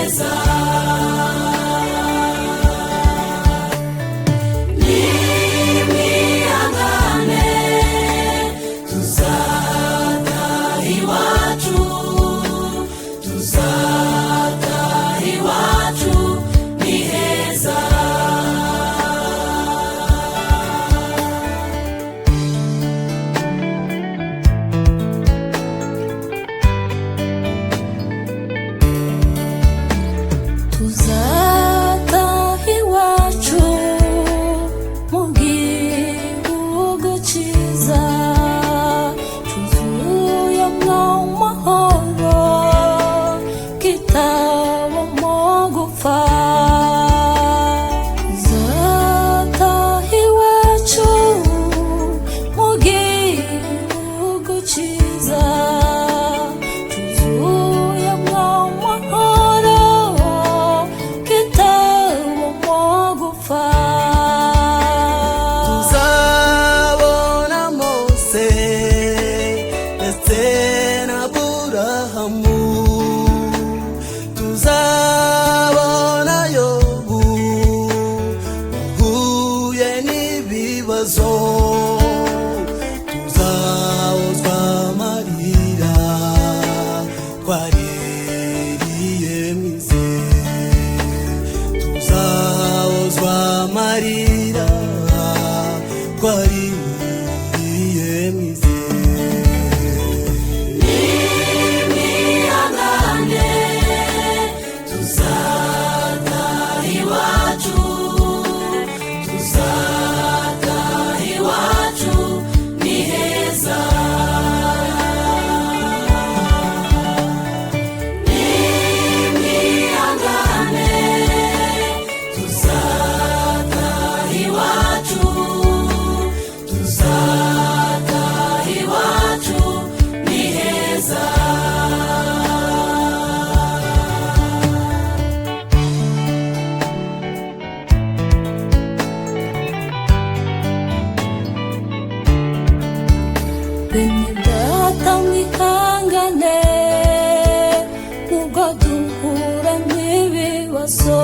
heza. Nimwihangane tuzataha iwacu, tuzataha iwacu ni heza. Tuzataha iwacu mu gihugu cyiza cyuzuyemo amahoro kitabamo gupfa. Tuzataha iwacu mu gihugu cyiza cyuzuyemo amahoro kitabamo gupfa. Tuzabona Mose ndetse na Aburahamu, tuzabona Yobu wahuye n'ibibazo, tuzahozwa amarira twaririye mu isi, tuzahozwa amarira twaririye mu isi. Nimwihangane tuzataha iwacu, tuzataha iwacu ni heza. Nimwihangane tuzataha iwacu, tuzataha iwacu ni heza. Bene data mwihangane nubwo duhura n'ibibazo.